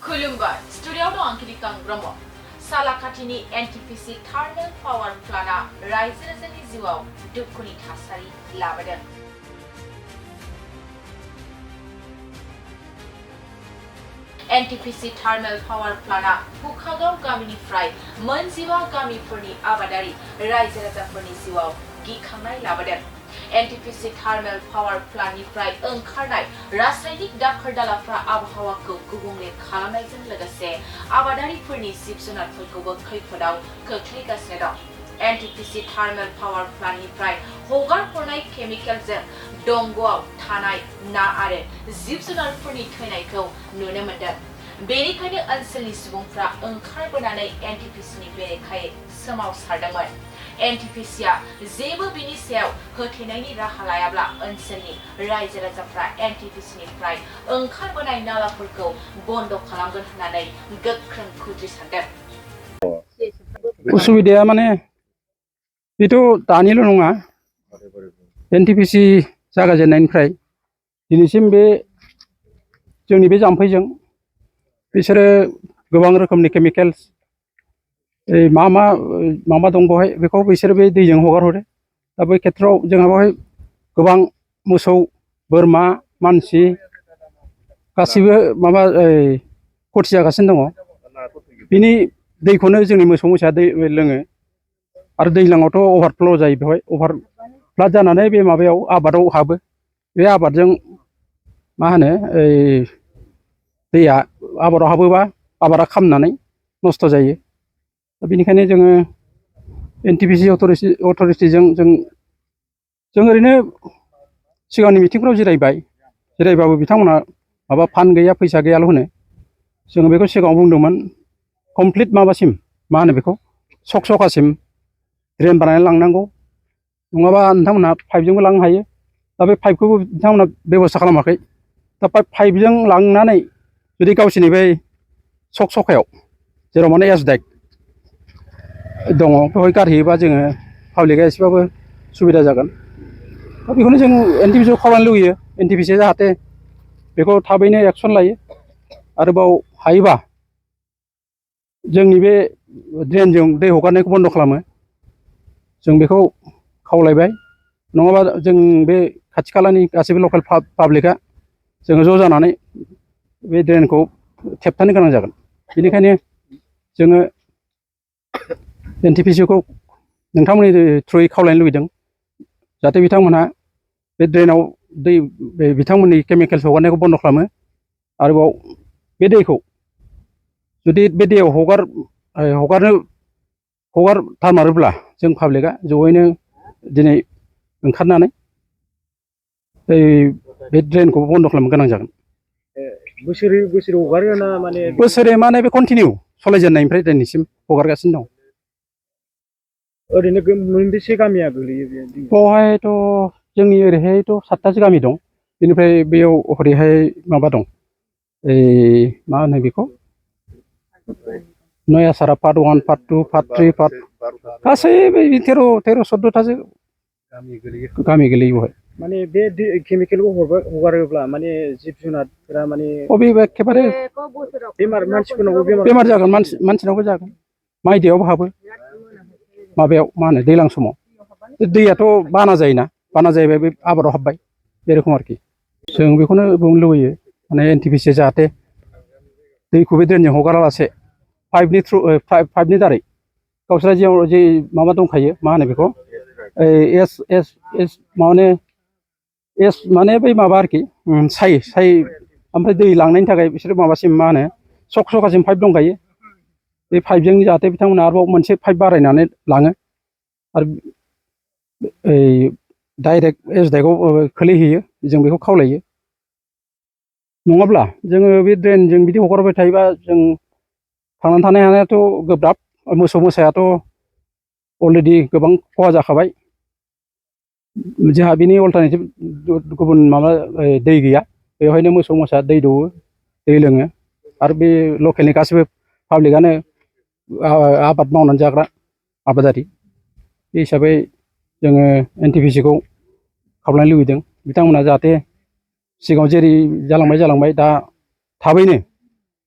खुलुमबाय स्टुडिय'आव दं आं किरिकां ब्रह्म सालाकाथिनि एनटिपिसि थार्मेल पावार प्लान्टआ रायजो राजानि जिउआव दुखुनि थासारि लाबोदों। एनटिपिसि थार्मेल पावार प्लान्टआ हुखागाव गामिनिफ्राय मोनजिबा गामिफोरनि आबादारि रायजो राजाफोरनि जिउआव गिखांनाय लाबोदों। एनटिपिसि थार्मेल पावार प्लान्टनिफ्राय ओंखारनाय रासायनिक दाखोर दालाफ्रा आबहावाखौ गुबुंले खालामनायजों लोगोसे आबादारिफोरनि जिब जुनारफोरखौबो खैफोदाव खोख्लैगासिनो दं। एनटिपिसि थार्मेल पावार प्लान्टनिफ्राय हगार हरनाय केमिकेलजों दंग'आव थानाय ना आरो जिब जुनारफोरनि थैनायखौ नुनो मोनदों। बेनिखायनो ओनसोलनि सुबुंफ्रा ओंखारबोनानै एनटिपिसिनि बेरेखायै सोमावसारदोंमोन। एनटिपिसिआ जेबो बिनि सायाव होथेनायनि राहा लायाब्ला ओनसोलनि रायजो राजाफ्रा एनटिपिसिनिफ्राय ओंखारबोनाय नालाफोरखौ बन्द खालामगोन होननानै गोख्रों खुद्रिसारदों। उसुबिदाया माने बेथ' दानिल' नङा, एनटिपिसि जागायजेननायनिफ्राय दिनैसिम बे जोंनि बे जाम्फैजों बिसोरो गोबां रोखोमनि केमिकेल्स मा मा दं बेवहाय बेखौ बिसोरो बे दैजों हगार हरो। दा बै खेथ्रआव जोंहा बेवहाय गोबां मोसौ बोरमा मानसि गासिबो माबा खथि जागासिनो दङ। बिनि दैखौनो जोंनि मोसौ मोसाया दै लोङो आरो दैज्लाङावथ' अभारफ्ल' जायो, बेवहाय अभारफ्लाड जानानै बे माबायाव आबादाव हाबो। बे आबादजों मा होनो दैया आबादाव हाबोबा आबादा खामनानै नस्थ' जायो। दा बेनिखायनो जोङो एनटिपिसि अथ'रिटिजों जों ओरैनो सिगांनि मिटिंफ्राव जिरायबाबो बिथांमोना माबा फान्ड गैया फैसा गैयाल' होनो। जोङो बेखौ सिगाङाव बुंदोंमोन कमप्लिट माबासिम मा होनो बेखौ सखसखासिम ड्रेन बानायनानै लांनांगौ, नङाबा नोंथांमोनहा पाइपजोंबो लांनो हायो। दा बे पाइपखौबो बिथांमोना बेब'स्था खालामाखै। दा पाइपजों लांनानै जुदि गावसोरनि बै सखसखायाव जेराव माने एसडाइक दङ बेवहाय गारहैयोबा जोङो पाब्लिकआ एसेबाबो सुबिदा जागोन। दा बेखौनो जों एनटिपिसिखौ खावलायनो लुगैयो, एनटिपिसिआ जाहाथे बेखौ थाबैनो एक्सन लायो। आरोबाव हायोबा जोंनि बे ड्रेनजों दै हगारनायखौ बन्द खालामो, जों बेखौ खावलायबाय। नङाबा जों बे खाथि खालानि गासैबो लकेल पाब्लिकआ जोङो ज' जानानै बे ड्रेनखौ थेबथानो गोनां जागोन। बेनिखायनो जोङो एनटिपिसिखौ नोंथांमोननि थ्रुयै खावलायनो लुबैदों जाहाथे बिथांमोनहा बे ड्रेनाव बिथांमोननि केमिकेल्स हगारनायखौ बन्द खालामो। आरोबाव बे दैखौ जुदि बे दैयाव हगारथारमारोब्ला जों पाब्लिकआ जयैनो दिनै ओंखारनानै बे ड्रेनखौ बन्द खालामनो गोनां जागोन। बोसोरै हगारो ना माने बोसोरे माने बे कन्टिनिउ सालायजेननायनिफ्राय दिनैसिम हगारगासिनो दं। ओरैनो मोनबेसे गामिया गोलैयो बे? बेवहायथ' जोंनि ओरैहायथ' 7थासो गामि दं। बेनिफ्राय बेयाव हरैहाय माबा दं, मा होनो बेखौ नयासारा पार्ट 1 पार्ट 2 पार्ट 3 पार्ट गासै 13-14थासो गामि गोलैयो बेवहाय। माने बे केमिकेलखौ हगारोब्ला माने जिब जुनारफोरा माने एखेबारे बेमार जागोन, मानसिनावबो जागोन, माइ दैयावबो हाबो। माबायाव मा होनो दैज्लां समाव दैयाथ' बाना जायोना, बाना जायोबा बे आबादाव हाबबाय, बे रोखोम आरोखि। जों बेखौनो बुंनो लुबैयो माने एनटिपिसिआ जाहाथे दैखौ बे ड्रेनजों हगारालासे पाइपनि दारै गावस्रा जे माबा दंखायो, मा होनो बेखौ माने बै माबा आरोखि साइ ओमफ्राय दै लांनायनि थाखाय बिसोरो माबासिम मा होनो सखसखासिम पाइप दंखायो। बे पाइपजों जाहाथे बिथांमोना आरोबाव मोनसे पाइप बारायनानै लाङो आरो डाइरेक्ट एसडाइकआव खोलैहैयो, जों बेखौ खावलायो। नङाब्ला जोङो बे ड्रेनजों बिदि हगारबाय थायोबा जों थांनानै थानो हानायाथ' गोब्राब। मोसौ मोसायाथ' अलरेडि गोबां खहा जाखाबाय। जोंहा बिनि अल्टारनेटिभ गुबुन माबा दै गैया, बेवहायनो मोसौ मोसा दै दौवो, दै लोङो। आरो बे लकेलनि गासैबो पाब्लिकआनो आबाद मावनानै जाग्रा आबादारि। बे हिसाबै जोङो एनटिपिसिखौ खावलायनो लुबैदों बिथांमोना जाहाथे सिगाङाव जेरै जालांबाय दा थाबैनो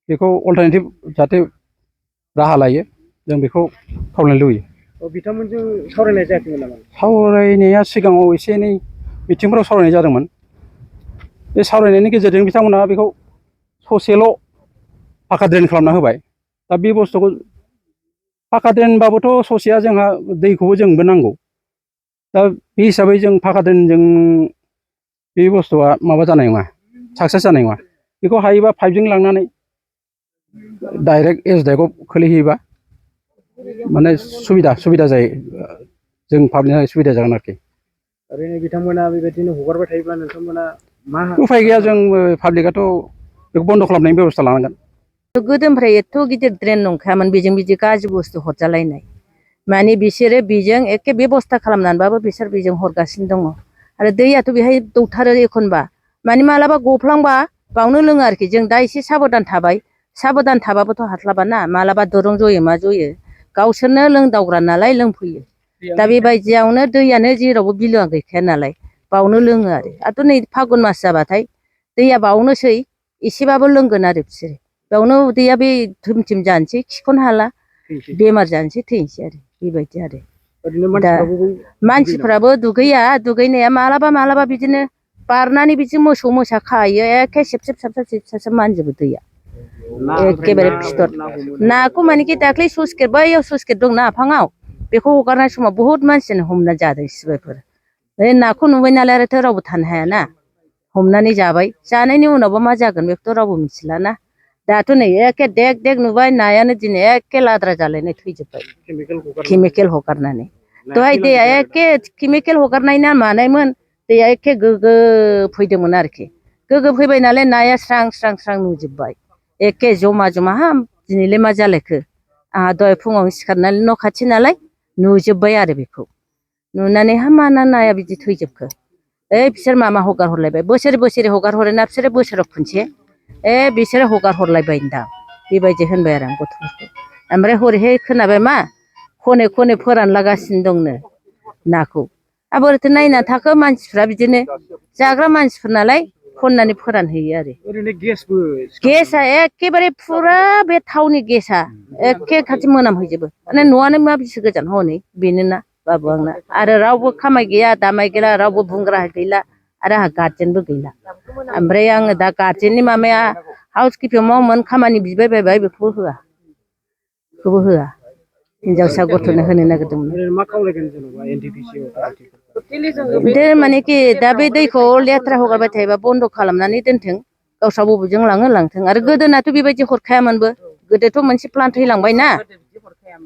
बेखौ अल्टारनेटिभ जाहाथे राहा लायो जों बेखौ खावलायनो लुबैयो। बिथांमोनजों सावरायनाय जायाखैमोन नामा? सावरायनाया सिगाङाव एसे एनै मिटिंफोराव सावरायनाय जादोंमोन। बे सावरायनायनि गेजेरजों बिथांमोनहा बेखौ ससेल' फाखा ड्रेन खालामना होबाय। दा बे बुस्थुखौ फाखा ड्रेनबाबोथ' ससेया जोंहा दैखौबो जोंबो नांगौ। दा बे हिसाबै जों फाखा ड्रेनजों बे बुस्थुआ माबा जानाय नङा, साक्सेस जानाय नङा। बेखौ हायोबा पाइपजों लांनानै डाइरेक्ट एसडाइआव खोलैहैयोबा माने सुबिदा जायो, जों पाब्लिकनि थाखाय सुबिदा जागोन आरोखि। ओरैनो बिथांमोना बेबायदिनो हगारबाय थायोब्ला नोंथांमोना मा उफाय गैया, जों पाब्लिकआथ' बेखौ बन्द' खालामनायनि बेब'स्था लानांगोन। गोदोनिफ्राय एथ' गिदिर ड्रेन नंखायामोन बेजों बिदि गाज्रि बुस्थु हरजालायनाय। माने बिसोरो बेजों एखे बेब'स्था खालामनानैबाबो बिसोर बेजों हरगासिनो दङ। आरो दैयाथ' बेहाय दौथारो एखनबा, माने मालाबा गफ्लांबा बावनो लोङो आरोखि। जों दा एसे साबधान थाबाय, साबधान थाबाबोथ' हास्लाबाना, मालाबा दुरुं जयो मा जयो, गावसोरनो लोंदावग्रा नालाय लोंफैयो। दा बेबायदियावनो दैयानो जेरावबो बिलोआ गैखाया नालाय बावनो लोङो आरो। दाथ' नै फागुन मास जाबाथाय दैया बावनोसै, एसेबाबो लोंगोन आरो बिसोरो। बेयावनो उदैया बे थुम थिम जानोसै, खिख'नो हाला, बेमार जानोसै, थैनोसै आरो बेबायदि आरो। दा मानसिफ्राबो दुगैया, दुगैनाया मालाबा बिदिनो बारनानै बिदिनो मोसौ मोसा खायो, एखे सेबसेब मानजोबो दैया एखेबारे फिथर। नाखौ मानेखि दाख्लै स्लुइस गेट, बैयाव स्लुइस गेट दंना आफाङाव, बेखौ हगारनाय समाव बुहुद मानसियानो हमना जादों सिबायफोर। बे नाखौ नुबाय नालाय आरोथ' रावबो थानो हायाना, हमनानै जाबाय। जानायनि उनावबा मा जागोन बेखौथ' रावबो मिथिलाना। दाथ' नै एखे देग देग नुबाय नायानो दिनै एखे लाद्रा जालायनाय थैजोब्बाय केमिकेल हगारनानै। दहाय दैया एखे केमिकेल हगारनाय ना मानायमोन, दैया एखे गोगो फैदोंमोन आरोखि। गोगो फैबाय नालाय नाया स्रां नुजोब्बाय एखे जमा हाब दिनैलाय मा जालायखो। आंहा दहाय फुङावनो सिखारनानै न' खाथि नालाय नुजोब्बाय आरो बेखौ। नुनानै हा मा नाया बिदि थैजोबखो। बिसोर मामा हगार हरलायबाय, बोसोरे हगार हरोना बिसोरो बोसोराव खनसे। बिसोरो हगार हरलायबाय दां, बेबायदि होनबाय आरो आं गथ'फोरखौ। ओमफ्राय हरैहाय खोनाबाय मा खनै फोरानलागासिनो दंनो नाखौ। बोरैथो नायना थाखो मानसिफ्रा, बिदिनो जाग्रा मानसिफोर नालाय खननानै फोरानहैयो आरो। ओरैनो गेसआ एखेबारे फुरा बे थावनि गेसआ एखे खाथि मोनामहैजोबो। माने न'आनो मा बेसे गोजान हनै बेनोना बाबु आंना। आरो रावबो खामाय गैया दामाय गैला, रावबो बुंग्रा गैला, आरो आंहा गारजेनबो गैला। ओमफ्राय आङो दा गारजेननि माबाया हाउस किपिं मावोमोन, खामानि बिबाय बायबाय, बेखौबो होआ। हिनजावसा गथ'नो होनो नागिरदोंमोन। मा खावलायगोन जेनेबा NTPC मानेखि दा बे दैखौ लेथ्रा हगारबाय थायोबा बन्द' खालामनानै दोनथों, गावस्रा बबेजों लाङो लांथों। आरो गोदोनाथ' बेबायदि हरखायामोनबो, गोदोथ' मोनसे प्लान्ट थैलांबायना,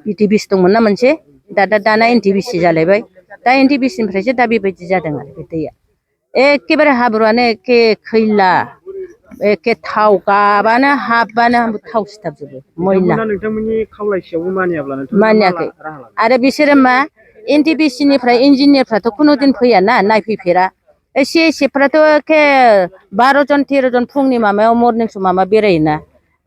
BTPC दंमोन ना मोनसे, दाना NTPC जालायबाय। दा NTPC निफ्रायसो दा बेबायदि जादों आरो बे दैया। एखेबारे हाब्रुआनो एखे खैला, एखे थाव गाबानो हाबबानो थाव सिथाबजोबो मैला। नोंथांमोननि खावलायसेयावबो मानियाखै। आरो बिसोरो मा NTPC निफ्राय इन्जिनियारफ्राथ' खुनु दिन फैयाना, नायफैफेरा। CSF एखे 12 जन 13 जन फुंनि माबायाव मरनिं माबा बेरायोना,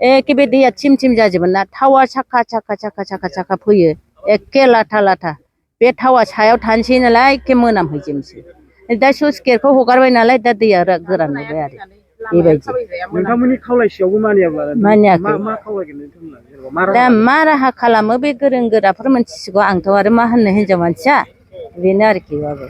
एखे बे दैया थिम जाजोबो ना, थावा साखा फैयो, एखे लाथा। बे थावा सायाव थानोसै नालाय एखे मोनामहैजोबनोसै। दा स्लुइस गेटखौ हगारबाय नालाय दा दैया गोरान नुबाय आरो बेबायदि। नोंथांमोननि खावलायसेयावबो मानियाखै। मा खावलायगोन नोंथांमोना? दा मा राहा खालामो बे गोरों गोराफोर मोनथिसिगौ, आंथ' आरो मा होननो हिनजाव मानसिया, बेनो आरोखि बाबु।